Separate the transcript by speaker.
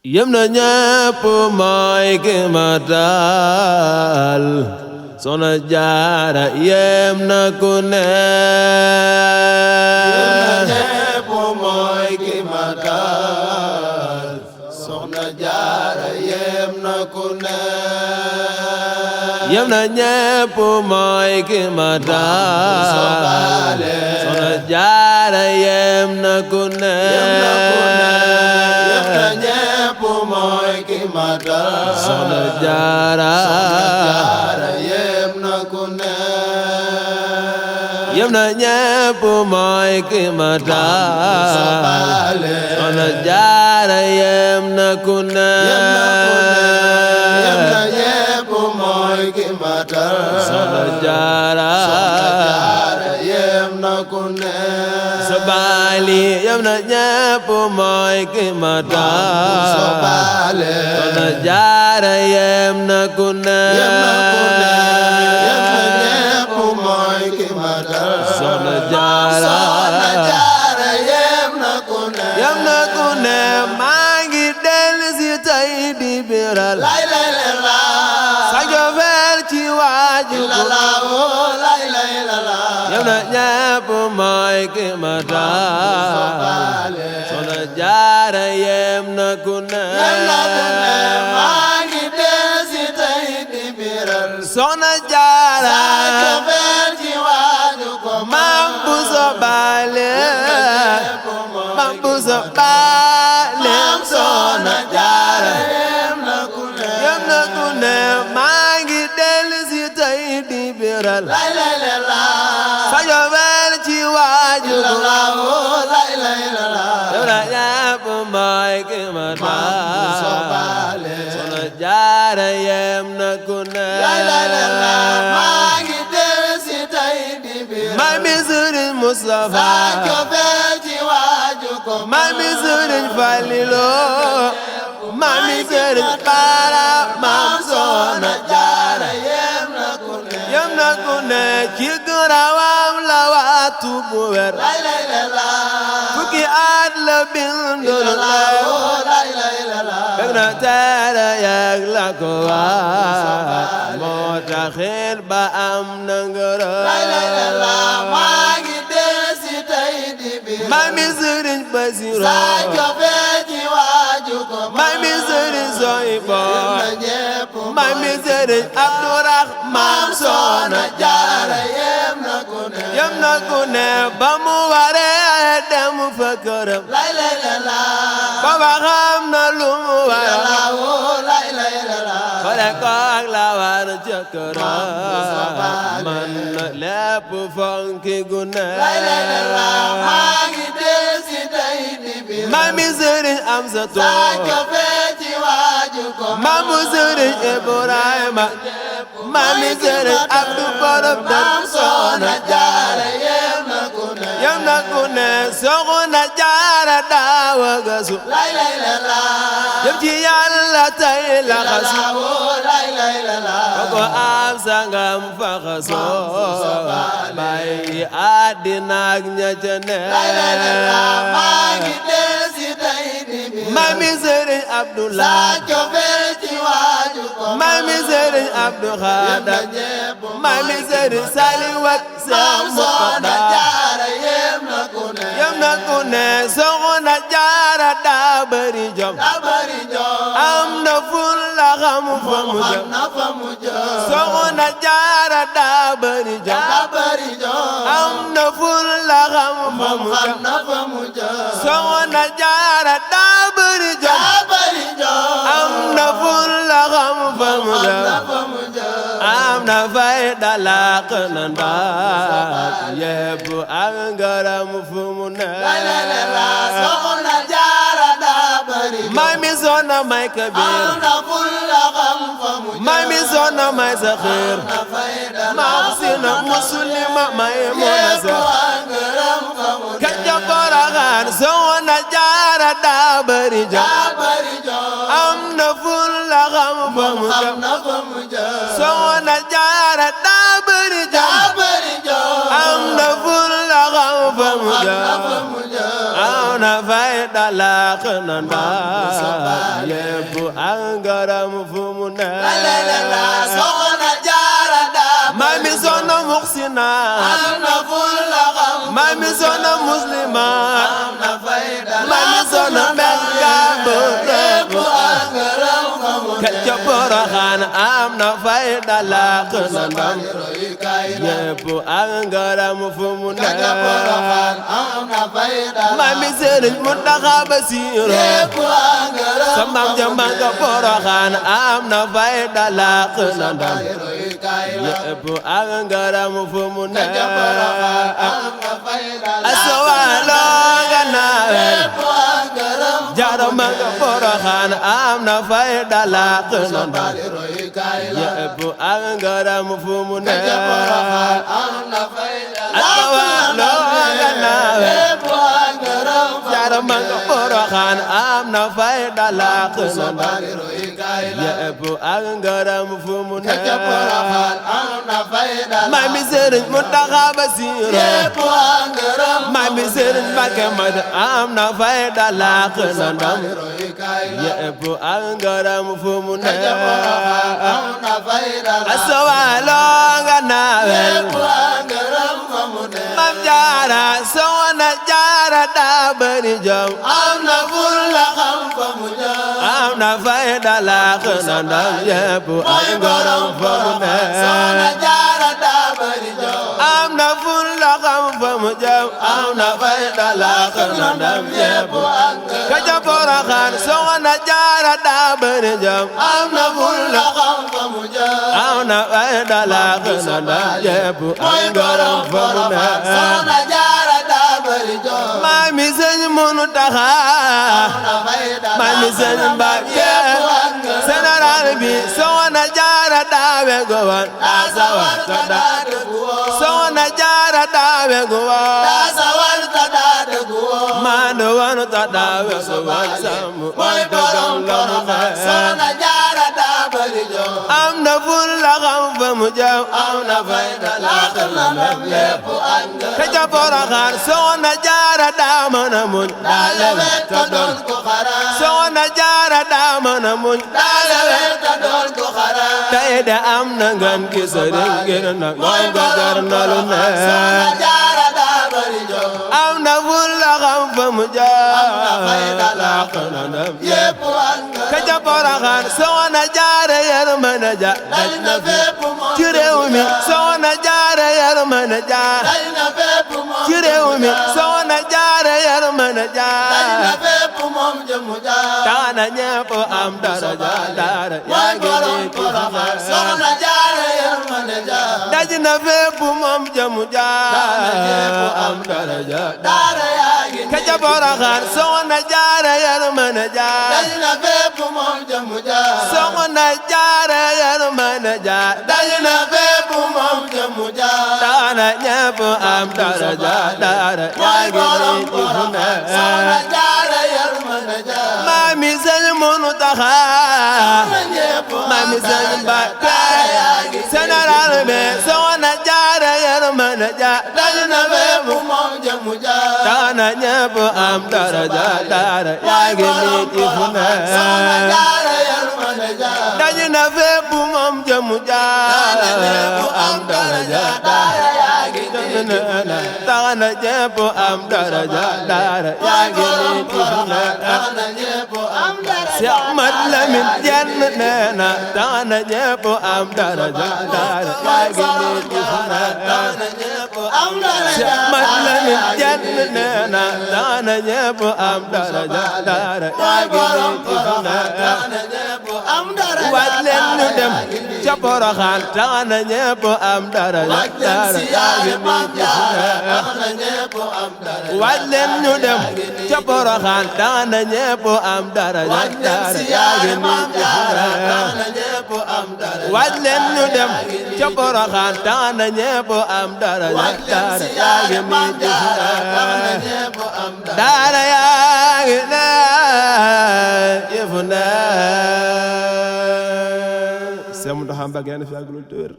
Speaker 1: yem na ñépp mooy ki ma taal Soxna Jaara yem na ku ne
Speaker 2: yem na ñépp mooy ki ma taal Soxna Jaara yem na ku ne
Speaker 1: yem na ñépp mooy ki ma taal Soxna Jaara yem na ku ne Soxna Jaara
Speaker 2: yem na ku ne
Speaker 1: yem na ñépp mooy ki ma taal Soxna Jaara yem na ku ne
Speaker 2: yem na ñépp mooy ki ma taal
Speaker 1: Soxna Jaara
Speaker 2: yem na ku ne
Speaker 1: sa baali yem na ñépp mooy ki ma taal Soxna Jaara yem na ku ne
Speaker 2: yem na ñépp mooy ki ma taal
Speaker 1: Soxna Jaara
Speaker 2: yem na ku ne
Speaker 1: yem na ku ne maa ngi dellu si tey di biral
Speaker 2: lay lay la
Speaker 1: sa jofeel ci waaju
Speaker 2: la la lay lay la
Speaker 1: yem na ñépp mooy ki ma taal Soxna Jaara yem na ku ne
Speaker 2: maa ngi dellu si tey di biral
Speaker 1: Soxna Jaara
Speaker 2: ci waaju ko
Speaker 1: Maam Buso Baale Maam Buso Baale Soxna Jaara
Speaker 2: yem na ku ne
Speaker 1: yem na ku ne maa ngi dellu si tey di biral
Speaker 2: lay lay la
Speaker 1: sa jofeel ci waaju
Speaker 2: la la lay lay la
Speaker 1: yem na ñépp mooy ki ma taal Soxna Jaara yem na ku ne
Speaker 2: maa ngi dellu si tey di biral
Speaker 1: Mami Sëriñ Mustafa
Speaker 2: ci waaju ko
Speaker 1: Mami Sëriñ Falilo Mami Sëriñ Bara Maam Soxna Jaara
Speaker 2: yem na ku ne
Speaker 1: yem na ku ne ci gërawam la waatu bu wer
Speaker 2: lay lay la
Speaker 1: fukki at la bindul
Speaker 2: lay lay la
Speaker 1: fekk na teere yeg la ko waa moo taxit ba am na ngërëm
Speaker 2: maa ngi dellu si tey di biral
Speaker 1: Mami Sëriñ Basiru
Speaker 2: ci waaju ko
Speaker 1: Mami Sëriñ Soybo
Speaker 2: ñépp
Speaker 1: Mami Sëriñ Abdurahmaan Soxna Jaara
Speaker 2: yem na ku ne
Speaker 1: yem na ku ne ba mu waree dem fa këram
Speaker 2: lay lay la
Speaker 1: baba xam na lu mu war
Speaker 2: lay lay la
Speaker 1: xole ko ak la war ca këram man na lépp fonki gune
Speaker 2: maa ngi dellu si tey di biral
Speaker 1: Mami Sëriñ Amsatu
Speaker 2: ci waaju ko
Speaker 1: Mamu Sëriñ Ibrahima Mami Sëriñ Abdu Borom Dar Soxna Jaara
Speaker 2: yem na ku ne
Speaker 1: yem na ku ne Soxna Jaara daawa gasu
Speaker 2: lay lay la
Speaker 1: jëm ci Yàlla tey la xasu
Speaker 2: lay lay la
Speaker 1: ko am sangam fa xasoo bàyyi àddina ak ña ca ne
Speaker 2: maa ngi dellu si tey di biral
Speaker 1: Mami Sëriñ Abdoulaye
Speaker 2: ci waaju ko
Speaker 1: Mami Sëriñ Abdou Khadar Mami Sëriñ Saliou ak Seex
Speaker 2: Soxna
Speaker 1: Murtada
Speaker 2: Jaara yem na ku ne
Speaker 1: yem na ku ne Soxna Jaara daa bari jom
Speaker 2: bari jom
Speaker 1: am na ful la xam fa mu jëm
Speaker 2: na fa mu jëm
Speaker 1: Soxna Jaara daa bari jom
Speaker 2: bari jom
Speaker 1: am na ful la xam fa mu jëm
Speaker 2: na fa mu jëm
Speaker 1: Soxna Jaara daa bari jom
Speaker 2: bari jom
Speaker 1: am na ful la xam fa mu jëm
Speaker 2: fa mu jëm
Speaker 1: am na fayda làq na ndaat yépp ak ngaram fu mu ne
Speaker 2: Soxna Jaara daa bari
Speaker 1: Mami Soxna may kabir
Speaker 2: na ful la xam fa mu jëm
Speaker 1: Mami Soxna may saxiir maam sina musulima may mona sa kacca Poroxaan Soxna Jaara daa bari jom
Speaker 2: bari jom
Speaker 1: am na ful la xam fa mu jëm
Speaker 2: na fa mu jëm
Speaker 1: Soxna Jaara daa bari jom
Speaker 2: bari jom
Speaker 1: am na ful la xam fa mu jëm
Speaker 2: mu jëm
Speaker 1: am na fayda làq na ndaat ak ngërëm fu mu ne
Speaker 2: soxna jaara daa
Speaker 1: mami soxna muxsina
Speaker 2: am na fulla xam
Speaker 1: mami soxna muslima
Speaker 2: am na fayda
Speaker 1: mami soxna bekka
Speaker 2: lépp ak ngërëm fa mu ne
Speaker 1: ka ca Poroxaan am na fayda làq na ndam ñépp ak ngërëm fu mu ne
Speaker 2: ka Poroxaan am na fayda
Speaker 1: mami Sëriñ Muntaxa Basiru
Speaker 2: lépp ak ngërëm
Speaker 1: sa maam ja ma nga Poroxaan am na fayda làq na ndam ñépp ak ngërëm fu mu ne aswaalo nga naawe jaara ma nga Poroxaan am na fayda làq na ndam ñépp ak ngërëm fu mu ne aswaalo nga naawe jaara ma nga Poroxaan am na fayda làq na ndam ñépp ak ngërëm fu mu ne mami Sëriñ Muntaxa Basiru mami Sëriñ Mbàkke Mat am na fayda làq na ndam ñépp ak ngërëm fu mu ne aswaalo nga naawel mam jaara soxna jaara daa bari jom
Speaker 2: am na fulla xam fa mu jëm
Speaker 1: am na fayda làq na ndam ñépp ak ngërëm fu mu ne
Speaker 2: soxna jaara daa bari jom
Speaker 1: am na fulla xam fa mu jëm am na fayda làq na ndam ñépp ka ca Poroxaan soxna jaara daa bari jom
Speaker 2: am na fulla xam fa mu jëm
Speaker 1: am na fayda làq na ndam ñépp ak ngërëm fu mu ne
Speaker 2: soxna jaara daa bari jom
Speaker 1: mami Sëñ Muntaxa mami Sëñ Mbàkke général bi soxna jaara daa wegu woon daa sawar ta daa soxna jaara daa wegu woon maandu woon ta daa wegu woon sàmm
Speaker 2: mooy borom Poroxaan soxna jaara daa bari jom
Speaker 1: am na fulla xam fa mu jëm
Speaker 2: am na fayda làq na ndam lépp ak ngërëm
Speaker 1: ka ca Poroxaan soxna jaara daa mën a muñ daa lewet ta doon
Speaker 2: ko xaraan
Speaker 1: soxna jaara daa mën a muñ daa lewet
Speaker 2: ta doon ko xaraan
Speaker 1: tey de am na ngan ki sëriñ ngir na ngoon nga jar na lu ne
Speaker 2: soxna jaara daa bari jom
Speaker 1: am na fulla xam fa mu jëm
Speaker 2: fayda làq
Speaker 1: na ndam
Speaker 2: yépp ak ngërëm
Speaker 1: ka ca Poroxaan soxna jaara yërmande ja
Speaker 2: daj na fépp moom
Speaker 1: ci réew mi soxna jaara yërmande ja
Speaker 2: daj na fépp moom
Speaker 1: ci réew mi soxna jaara yërmande ja
Speaker 2: daj na fépp moom jëmu jaar
Speaker 1: taana ñépp am daraja dara yaa
Speaker 2: mooy
Speaker 1: ngi
Speaker 2: borom
Speaker 1: nii ci
Speaker 2: Poroxaan soxna jaara yërmande jaar
Speaker 1: daj na fépp moom jëmu ja am daraja
Speaker 2: daara yaa ngi
Speaker 1: ka ca Poroxaan soxna jaara yërmande ja
Speaker 2: daj na fépp moom jëmu jaar
Speaker 1: soxna jaara yërmande ja
Speaker 2: daj na fépp moom jëmu jaar
Speaker 1: taana ñépp am daraja dara yaa
Speaker 2: mooy
Speaker 1: ngi
Speaker 2: borom
Speaker 1: nii ci
Speaker 2: Poroxaan soxna jaara yërmande jaar
Speaker 1: mami Sëñ Muntaxa
Speaker 2: ñépp
Speaker 1: mami Sëñ Mbàkke général bi soxna jaara yërmande ja
Speaker 2: daj na fépp moom jëmu jaar
Speaker 1: taana ñépp am daraja dara yaa ngi nii ci fu ne
Speaker 2: soxna jaara yërmande jaar
Speaker 1: daj na fépp moom jëmu ja am daraja
Speaker 2: daara yaa ngi
Speaker 1: taana ñépp am daraja dara yaa ngi nii ci fu ne
Speaker 2: na ñépp am dara
Speaker 1: Seex Mat Lamin Jenn nee na taana ñépp am daraja dara yaa ngi nii ci fu ne
Speaker 2: am dara
Speaker 1: Seex Mat Lamin Jenn nee na taana ñépp am daraja dara yaa ngi nii ci fu ne
Speaker 2: am dara
Speaker 1: waaj leen ñu dem ca Poroxaan taana ñépp am daraja dara yaa ngi nii ci fu ne waaj leen ñu dem ca Poroxaan taana ñépp am daraja dara yaa ngi nii ci fu ne waaj leen ñu dem ca Poroxaan taana ñépp am daraja dara yaa ngi nii ci fu ne dara yaa ngi nii ci fu ne Sëñ Muntaxa Mbàkke yàlla na fi yàgg lool te wér